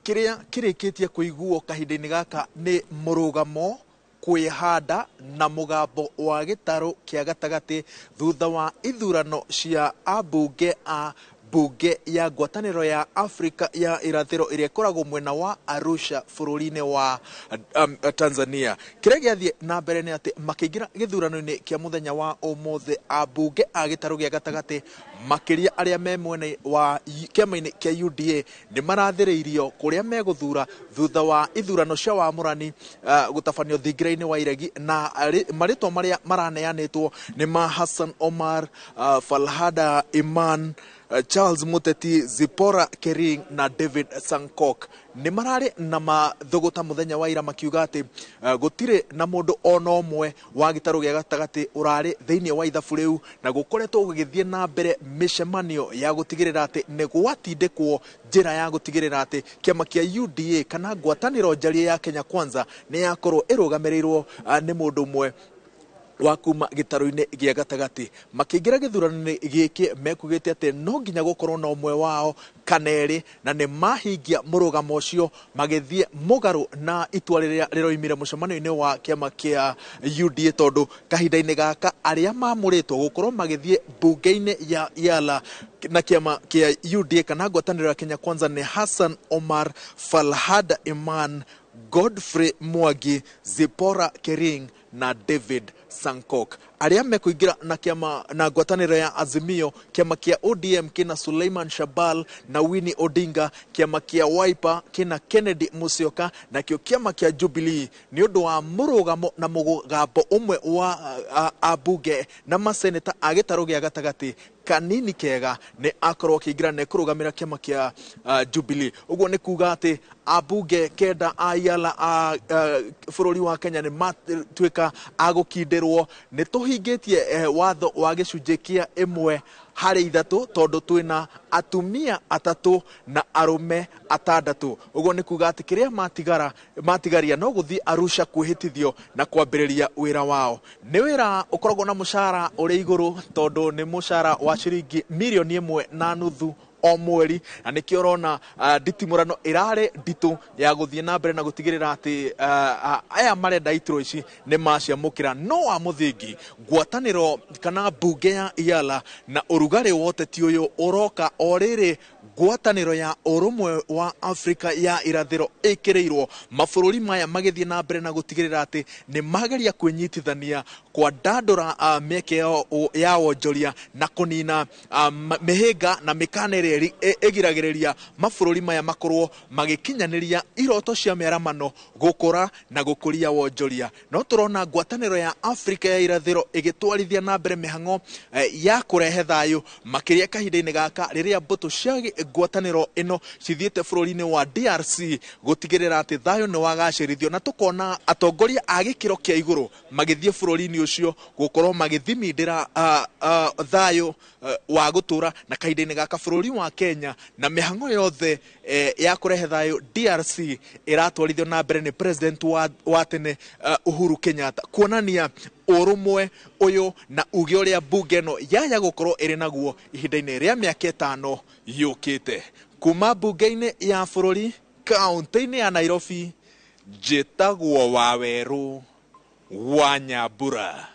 Kĩrĩa kĩrĩkĩtie kũiguo kahinda-inĩ gaka nĩ mũrũgamo, kwĩhanda na mũgambo wa gĩtarũ kĩa gatagatĩ thutha wa ithurano cia ambunge a mbunge ya ngwatanĩro ya Afrika ya irathĩro ĩrĩa ĩkoragwo mwena wa Arusha bũrũri-inĩ wa Tanzania. Kĩrĩa gĩathiĩ na mbere nĩ atĩ makĩingĩra gĩthurano-inĩ kĩa mũthenya wa ũmũthĩ, ambunge a gĩtarũ gĩa gatagatĩ makĩria arĩa me mwena wa kĩama-inĩ kĩa UDA nĩ marathĩrĩirio kũrĩa megũthura thutha wa ithurano cia wamũrani gũtabanio thingira-inĩ wa iregi, na marĩtwa marĩa maraneanĩtwo nĩ ma Hassan Omar, Falhada Iman, Charles Muteti, Zipporah Kering na David Sankok. Nĩ mararĩ na mathũgũta mũthenya wa ira makiuga atĩ gũtirĩ na mũndũ ona ũmwe wa gĩtarũ gĩa gatagatĩ ũrarĩ thĩinĩ wa ithabu rĩu, na gũkoretwo gũgĩthiĩ na mbere mĩcemanio ya gũtigĩrĩra atĩ nĩ gwatindĩkwo njĩra ya gũtigĩrĩra atĩ kĩama kĩa UDA kana ngwatanĩro njarie ya Kenya Kwanza nĩ yakorwo ĩrũgamĩrĩirwo nĩ mũndũ ũmwe wa kuma gĩtarũ-inĩ gĩa gatagatĩ. Makĩingĩra gĩthurano-inĩ gĩkĩ mekugĩte atĩ no nginya gũkorwo na ũmwe wao kana erĩ, na nĩ mahingia mũrũgamo ũcio magĩthiĩ mũgarũ na itua rĩrĩa rĩroimire mũcemanio-inĩ wa kĩama kĩa UDA, tondũ kahinda-inĩ gaka arĩa mamũrĩtwo gũkorwo magĩthiĩ mbunge-inĩ ya Yala na kĩama kĩa UDA kana ngwatanĩro ya Kenya Kwanza nĩ Hassan Omar, Falhada Iman, Godfrey Mwangi, Zipporah Kering na David Sankok. Arĩa mekũingĩra na kĩama na ngwatanĩro ya Azimio, kĩama kĩa ODM kĩna Suleiman Shabal na Winnie Odinga, kĩama kĩa Wiper kĩna Kennedy Musyoka, nakĩo kĩama kĩa Jubilee nĩ ũndũ wa mũrũgamo na mũgambo ũmwe wa ambunge na maseneta a gĩtarũ gĩa gatagatĩ kanini kega nĩ akorwo akĩingĩra na ekũrũgamĩra kĩama kĩa Jubilee. Ũguo nĩ kuga atĩ ambunge kenda a Yala a bũrũri wa Kenya nĩ matuĩka a gũkindĩrwo. Nĩ tũhingĩtie watho wa gĩcunjĩ kĩa 1 harĩ 3, tondũ twĩna atumia atatũ na arũme atandatũ. Ũguo nĩ kuga atĩ kĩrĩa matigara matigaria no gũthiĩ Arusha kwĩhĩtithio na kwambĩrĩria wĩra wao. Nĩ wĩra ũkoragwo na mũcara ũrĩ igũrũ, tondũ nĩ mũcara wa ciringi 1.5 mirioni o mweri, na nĩkĩo ũrona nditimũrano ĩrarĩ nditũ ya gũthiĩ na mbere na gũtigĩrĩra atĩ aya marenda iturwa ici nĩ maciamũkĩra. No wa mũthingi, ngwatanĩro kana mbunge ya Yala na ũrugarĩ wa ũteti ũyũ ũroka o rĩrĩ ngwatanĩro ya ũrũmwe wa Afrika ya irathĩro ĩkĩrĩirwo mabũrũri maya magĩthiĩ na mbere na gũtigĩrĩra atĩ nĩ mageria kwĩnyitithania kwandandũra mĩeke ya wonjoria na kũnina mĩhĩnga na mĩkana ĩrĩa ĩgiragĩrĩria mabũrũri maya makorwo magĩkinyanĩria iroto cia mĩaramano, gũkũra na gũkũria wonjoria. No tũrona ngwatanĩro ya Afrika ya irathĩro ĩgĩtwarithia na mbere mĩhang'o ya kũrehe thayũ, makĩria kahinda-inĩ gaka rĩrĩa mbũtũ cia ngwatanĩro ĩno cithiĩte bũrũri-inĩ wa DRC gũtigĩrĩra atĩ thayũ nĩ wagacĩrithio, na tũkona atongoria a gĩkĩro kĩa igũrũ magĩthiĩ bũrũri-inĩ ũcio gũkorwo magĩthimindĩra thayũ wa gũtũra. Na kahinda-inĩ gaka bũrũri wa Kenya na mĩhang'o yothe ya kũrehe thayũ DRC ĩratwarithio na mbere nĩ president wa tene Uhuru Kenyatta, kuonania ũrũmwe ũyũ na uge ũrĩa mbunge ĩno yaya gũkorwo ĩrĩ naguo ihinda-inĩ rĩa mĩaka 5 yũkĩte. Kuma mbunge-inĩ ya bũrũri kaunti-inĩ ya Nairobi, njĩtagwo Wawerũ wa Nyambura.